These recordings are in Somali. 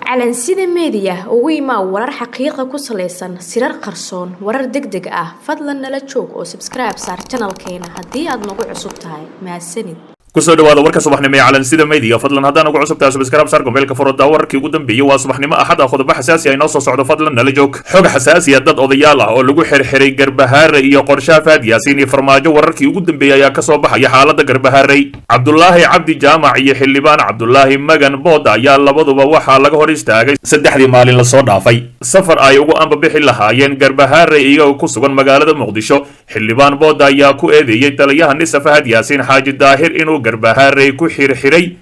Calansida Meediya ugu imaa warar xaqiiqa ku salaysan sirar qarsoon, warar degdeg ah. Fadlan nala joog oo subscribe saar channelkeena haddii aad nagu cusub tahay. Mahadsanid. Kusoo dhawaada warka subaxnimo ee Calansida Media. Fadlan haddaan ugu cusub tahay, subscribe saar, gombeelka furo, wararkii ugu dambeeyay. Waa subaxnimo Axad ah, qodobo xasaasi ah inoo soo socdo. Fadlan nala joog. Xog xasaasi ah: dad odayaal ah oo lagu xirxiray Garbahaare iyo qorshaha Faad Yaasiin iyo Farmaajo. Wararkii ugu dambeeyay ayaa kasoo baxaya xaaladda Garbahaarey. Cabdulaahi Cabdi Jaamac iyo xildhibaan Cabdulaahi Magan Bood ayaa labaduba waxaa laga hor istaagay 3dii maalin lasoo dhaafay safar ay ugu ambabixi lahaayeen Garbahaare, iyagoo ku sugan magaalada Muqdisho. Xildhibaan Bood ayaa ku eedeeyey taliyaha NISA Fahad Yaasiin Xaaji Daahir inuu Garbahaarey ku xirxiray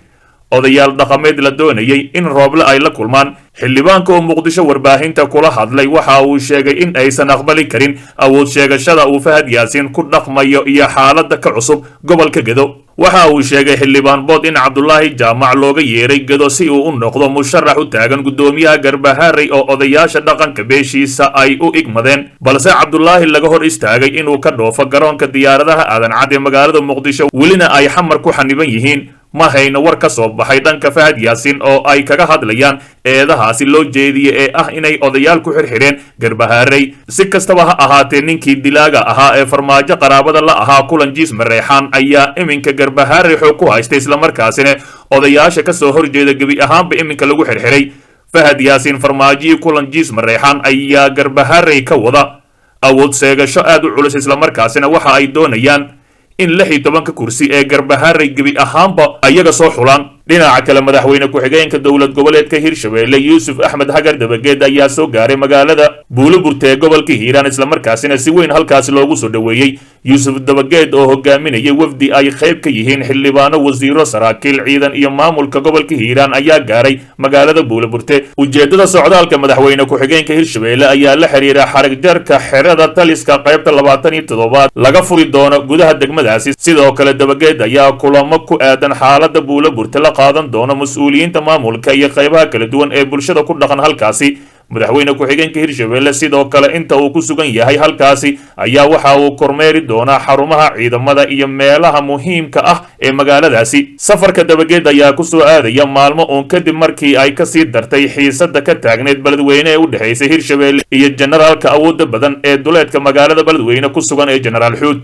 odayaal dhaqameed la doonayay in Rooble ay la kulmaan. Xildhibaanka oo Muqdisho warbaahinta kula hadlay waxa uu sheegay in aysan aqbali karin awood sheegashada uu Fahad Yaasiin ku dhaqmayo iyo xaaladda ka cusub gobolka Gedo. Waxa uu sheegay xildhibaan Bood in Cabdulaahi Jaamac looga yeeray Gedo si uu u noqdo musharax u taagan guddoomiyaha Garbaharey oo odayaasha dhaqanka beeshiisa ay u igmadeen, balse Cabdulaahi laga hor istaagay inuu ka dhoofo garoonka diyaaradaha Aadan Cad ee magaalada Muqdisho, welina ay Xamar ku xaniban yihiin. Ma hayno war ka soo baxay dhanka Fahad Yaasiin oo ay kaga hadlayaan eedahaasi loo jeediyey ee ah inay odayaal ku xirxireen Garbahaarey. Si kastaba ha ahaatee, ninkii dilaaga ahaa ee Farmaajo qaraabada la ahaa, Kulan Jiis Mareexaan, ayaa iminka Garbahaarey xoog ku haysta, islamarkaasina odayaasha kasoo horjeeda gebi ahaanba iminka lagu xirxiray. Fahad Yaasiin, Farmaajihii Kulan Jiis Mareexaan ayaa Garbahaarey ka wada awood seegasho aad u culus, islamarkaasina waxa ay doonayaan in 16-ka kursi ee Garbaharey gebi ahaanba ayaga soo xulaan. Dhinaca kale, madaxweyne ku-xigeenka dowlad goboleedka Hirshabelle Yuusuf Axmed Hagar Dabageed ayaa soo gaaray magaalada Buuloburte ee gobolka Hiiraan, islamarkaasina si weyn halkaasi loogu soo dhoweeyey. Yuusuf Dabageed oo hogaaminayay wafdi ay qayb ka yihiin xildhibaano, wasiiro, saraakiil ciidan iyo maamulka gobolka Hiiraan ayaa gaaray magaalada Buuloburte. Ujeedada socdaalka madaxweyne ku-xigeenka Hirshabelle ayaa la xiriira xarig jarka xerada taliska qaybta 27aad laga furi doono gudaha degmadaasi. Sidoo kale, Dabageed ayaa kulamo ku aadan xaalada Buuloburte la qaadan doono mas-uuliyiinta maamulka iyo qaybaha kala duwan ee bulshada ku dhaqan halkaasi. Madaxweyne ku-xigeenka Hirshabelle sidoo kale inta uu ku sugan yahay halkaasi ayaa waxa uu kormeeri doonaa xarumaha ciidamada iyo meelaha muhiimka ah ee magaaladaasi. Safarka Dabageed ayaa kusoo aadaya maalmo uun kadib markii ay kasii dartay xiisada ka taagneyd Beledweyne ee u dhexaysay Hirshabelle iyo generaalka awoodda badan ee duleedka magaalada Beledweyne ku sugan ee Generaal Xuud.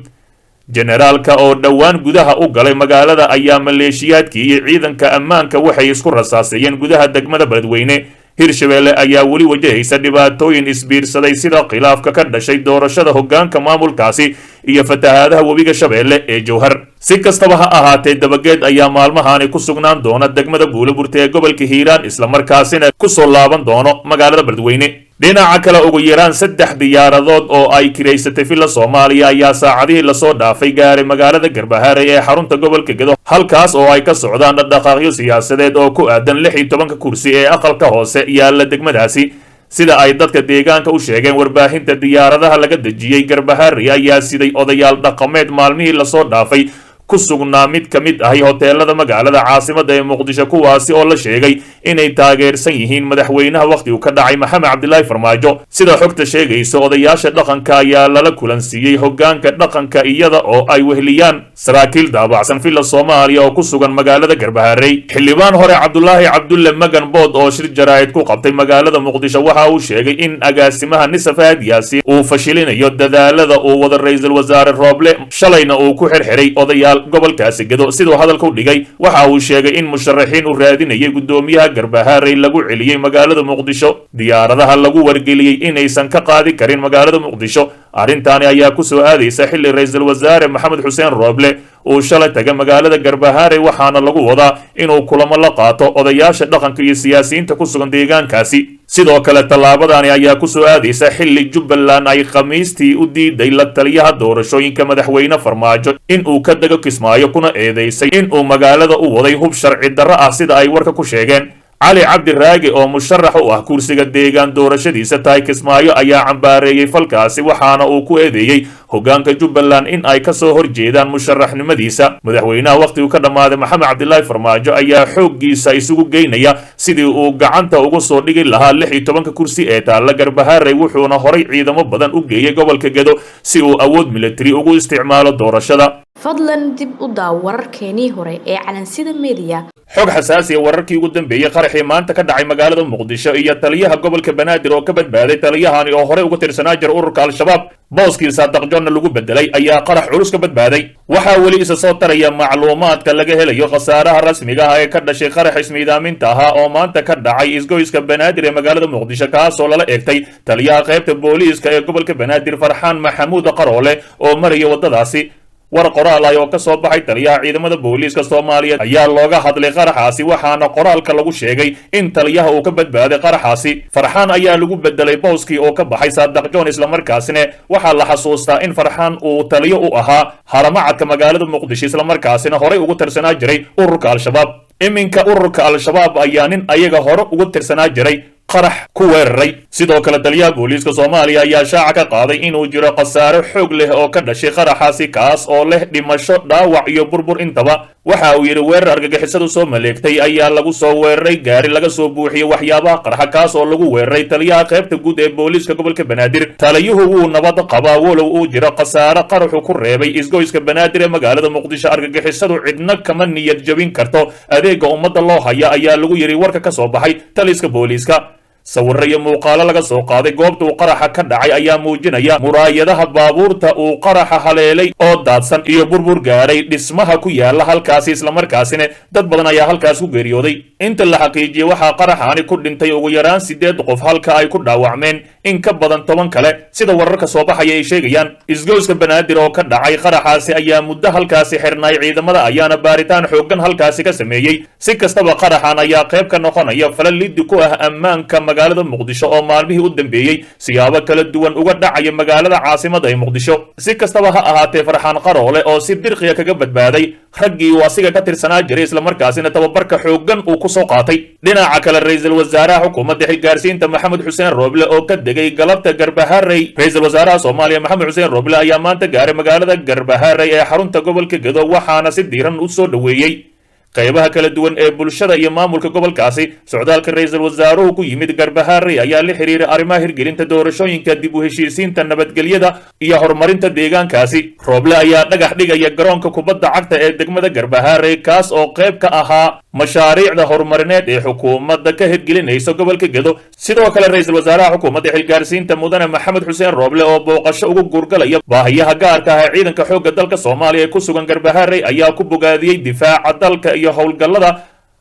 Generaalka oo dhowaan gudaha u galay magaalada ayaa maleeshiyaadkii iyo ciidanka ammaanka waxay isku rasaaseeyeen gudaha degmada Beledweyne. Hirshabelle ayaa weli wajahaysa dhibaatooyin isbiirsaday, sida khilaafka ka dhashay doorashada hoggaanka maamulkaasi iyo fatahaadaha webiga Shabeelle ee Jowhar. Si kastaba ha ahaatee, Dabageed ayaa maalmahaani ku sugnaan doona degmada Buuloburte ee gobolka Hiiraan, islamarkaasina kusoo laaban doono magaalada Beledweyne. Dhinaca kale, ugu yaraan saddex diyaaradood oo ay kiraysatay Villa Soomaaliya ayaa saacadihii lasoo dhaafay gaaray magaalada Garbaharey ee xarunta gobolka Gedo, halkaas oo ay ka socdaan dhaqdhaqaaqyo siyaasadeed oo ku aadan 16-ka kursi ee aqalka hoose yaalla degmadaasi. Sida ay dadka deegaanka u sheegeen warbaahinta, diyaaradaha laga dejiyey Garbaharey ayaa siday odayaal dhaqameed maalmihii lasoo dhaafay ku sugnaa mid ka mid ahi hoteelada magaalada caasimada ee Muqdisho, kuwaasi oo la sheegay inay taageersan yihiin madaxweynaha wakhtigu ka dhacay, Maxamed Cabdilaahi Farmaajo. Sida xogta sheegaysa, odayaasha dhaqanka ayaa lala kulansiiyey hoggaanka dhaqanka, iyada oo ay weheliyaan saraakiil daabacsan Villa Soomaaliya oo ku sugan magaalada Garbaharey. Xildhibaan hore Cabdulaahi Cabdulle Magan Bood oo shir jaraa'id ku qabtay magaalada Muqdisho waxa uu sheegay in agaasimaha NISA Fahad Yaasiin uu fashilinayo dadaalada uu wada ra-iisul wasaare Rooble, shalayna uu ku xirxiray odayaal gobolkaasi Gedo. Siduu hadalka u dhigay, waxa uu sheegay in musharaxiin u raadinayay guddoomiyaha Garbaharey lagu celiyey magaalada Muqdisho, diyaaradaha lagu wargeliyey inaysan ka qaadi karin magaalada Muqdisho. Arrintaani ayaa kusoo aadaysa xilli ra-iisul wasaare Maxamed Xuseen Rooble uu shalay taga magaalada Garbaharey, waxaana lagu wadaa inuu kulamo la qaato odayaasha dhaqanka iyo siyaasiyiinta ku sugan deegaankaasi. Sidoo kale, tallaabadani ayaa kusoo aadaysa xilli Jubbaland ay Khamiistii u diiday la taliyaha doorashooyinka madaxweyne Farmaajo in uu ka dego Kismaayo, kuna eedeysay in uu magaalada u waday hub sharci darro ah, sida ay warka ku sheegeen. Cali Cabdi Raage oo musharax u ah kursiga deegaan doorashadiisa tahay Kismaayo ayaa cambaareeyey falkaasi, waxaana uu ku eedeeyey hoggaanka Jubbaland in ay kasoo horjeedaan musharaxnimadiisa. Madaxweynaha wakhtigu ka dhammaaday, Maxamed Cabdilaahi Farmaajo, ayaa xooggiisa isugu geynaya sidii uu gacanta ugu soo dhigi lahaa 16-ka kursi ee taalla Garbaharey, wuxuuna horay ciidamo badan u geeyey gobolka Gedo si uu awood militari ugu isticmaalo doorashada. Fadlan dib u daaw wararkeenii hore ee Calansida Media. Xog xasaasi ah, wararkii ugu dambeeyey qaraxii maanta ka dhacay magaalada Muqdisho iyo taliyaha gobolka Banaadir oo ka badbaaday. Taliyahani oo horey uga tirsanaa jira ururka Al-Shabaab, booskii Saadaq Jonna lagu bedelay, ayaa qarax culus ka badbaaday. Waxaa weli isa soo taraya macluumaadka laga helayo khasaaraha rasmiga ah ee ka dhashay qarax ismiidaaminta ahaa oo maanta ka dhacay isgoyska Banaadir ee magaalada Muqdisho, kaasoo lala eegtay taliyaha qaybta booliiska ee gobolka Banaadir, Farxaan Maxamuud Qaroole, oo maraya waddadaasi. War qoraal ah oo ka soo baxay taliyaha ciidamada booliiska Soomaaliyeed ayaa looga hadlay qaraxaasi, waxaana qoraalka lagu sheegay in taliyaha uu ka badbaaday qaraxaasi. Farxaan ayaa lagu bedelay booskii oo ka baxay Saadaq John, islamarkaasina waxaa la xasuustaa in Farxaan uu taliyo u ahaa Haramacadka magaalada Muqdisho, islamarkaasina horey ugu tirsanaa jiray ururka Al-Shabaab. Iminka ururka Al-Shabaab ayaa nin ayaga hore ugu tirsanaa jiray qarax ku weeraray. Sidoo kale taliyaha booliiska Soomaaliya ayaa shaaca ka qaaday inuu jiro khasaare xoog leh oo ka dhashay qaraxaasi, kaas oo leh dhimasho, dhaawac iyo burbur intaba. Waxa uu yidhi: "Weerar argagixisadu soo maleegtay ayaa lagu soo weeraray gaari laga soo buuxiyey waxyaabaha qarxa, kaas oo lagu weeraray taliyaha qaybta guud ee booliiska gobolka Banaadir. Taliyuhu wuu nabad qabaa, walow uu jiro khasaare qaraxu ku reebay isgoyska Banaadir ee magaalada Muqdisho. Argagixisadu cidna kama niyad jabin karto adeega ummadda loo haya," ayaa lagu yidhi warka ka soo baxay taliska booliiska. Sawirro iyo muuqaalo laga soo qaaday goobta uu qaraxa ka dhacay ayaa muujinaya muraayadaha baabuurta uu qaraxa haleelay oo daadsan iyo burbur gaaray dhismaha ku yaala halkaasi, islamarkaasina dad badan ayaa halkaas ku geeriyooday. Inta la xaqiijiyey, waxaa qaraxaani ku dhintay ugu yaraan 8 qof, halka ay ku dhaawacmeen in ka badan 10 kale, sida wararka soo baxaya ay sheegayaan. Isgoyska Banaadir oo ka dhacay qaraxaasi ayaa muddo halkaasi xirnaay, ciidamada ayaana baaritaan xooggan halkaasi ka sameeyey. Si kastaba, qaraxan ayaa qayb ka noqonaya falal liddi ku ah ammaanka magaalada Muqdisho oo maalmihii u dambeeyey siyaabo kala duwan uga dhacaya magaalada caasimada ee Muqdisho. Si kastaba ha ahaatee, Farxaan Qaroole oo si dirqiya kaga badbaaday raggii uu asiga ka tirsanaa jiray, islamarkaasina tababarka xooggan uu ku soo qaatay. Dhinaca kale, ra-iisul wasaaraha xukuumadda xilgaarsiinta Maxamed Xuseen Rooble oo ka degay galabta Garbaharey. Ra-iisul wasaaraha Soomaaliya Maxamed Xuseen Rooble ayaa maanta gaaray magaalada Garbaharey ee xarunta gobolka Gedo, waxaana si diiran u soo dhoweeyey qaybaha kala duwan ee bulshada iyo maamulka gobolkaasi. Socdaalka ra-iisul wasaaruhu ku yimid Garbaharey ayaa la xiriiray arrimaha hirgelinta doorashooyinka, dib u heshiisiinta, nabadgelyada iyo horumarinta deegaankaasi. Rooble ayaa dhagax dhigaya garoonka kubadda cagta ee degmada Garbaharey, kaas oo qayb ka ahaa mashaariicda horumarineed ee xukuumadda ka hirgelinaysa gobolka Gedo. Sidoo kale, ra-iisul wasaaraha xukuumadda xilgaarsiinta mudane Maxamed Xuseen Rooble oo booqasho ugu guurgalaya baahiyaha gaarka ah ee ciidanka xoogga dalka Soomaaliya ee ku sugan Garbaharey ayaa ku bogaadiyey difaaca dalka iyo howlgallada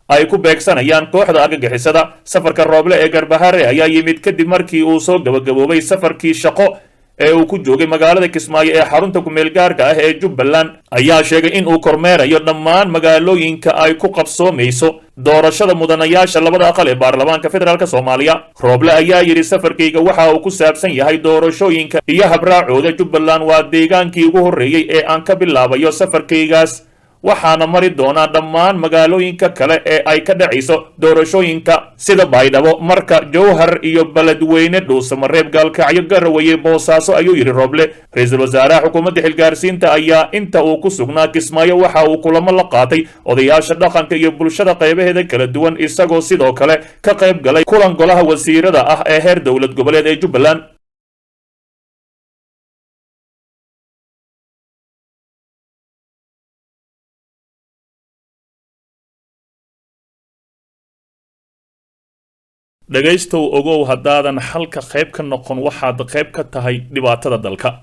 ay ku beegsanayaan kooxda argagixisada. Safarka Rooble ee Garbaharey ayaa yimid kadib markii uu soo gabagaboobay safarkii shaqo ee uu ku joogay magaalada Kismaayo ee xarunta kumeel gaarka ah ee Jubbaland. Ayaa sheegay in uu kormeerayo dhammaan magaalooyinka ay ku qabsoomayso doorashada mudanayaasha labada aqal ee baarlamaanka federaalk Soomaaliya. Rooble ayaa yidhi: "Safarkayga waxa uu ku saabsan yahay doorashooyinka iyo habraacooda. Jubbaland waa deegaankii ugu horreeyey ee aan ka bilaabayo safarkaygaas, waxaana mari doonaa dhammaan magaalooyinka kale ee ay ka dhacayso doorashooyinka, sida Baydhabo, Marka, Jowhar iyo Beledweyne, Dhuusamareeb, Gaalkacyo, Garowaye, Boosaaso," ayuu yidhi Rooble. Ra-iisul wasaaraha xukuumadda xilgaarsiinta ayaa inta uu ku sugnaa Kismaayo waxa uu kulamo la qaatay odayaasha dhaqanka iyo bulshada qaybaheeda kala duwan, isagoo sidoo kale ka qayb galay kulan golaha wasiirada ah ee heer dowlad goboleed ee Jubbaland. Dhegaystow, ogow haddaadan xalka qayb ka noqon waxaad qayb ka tahay dhibaatada dalka.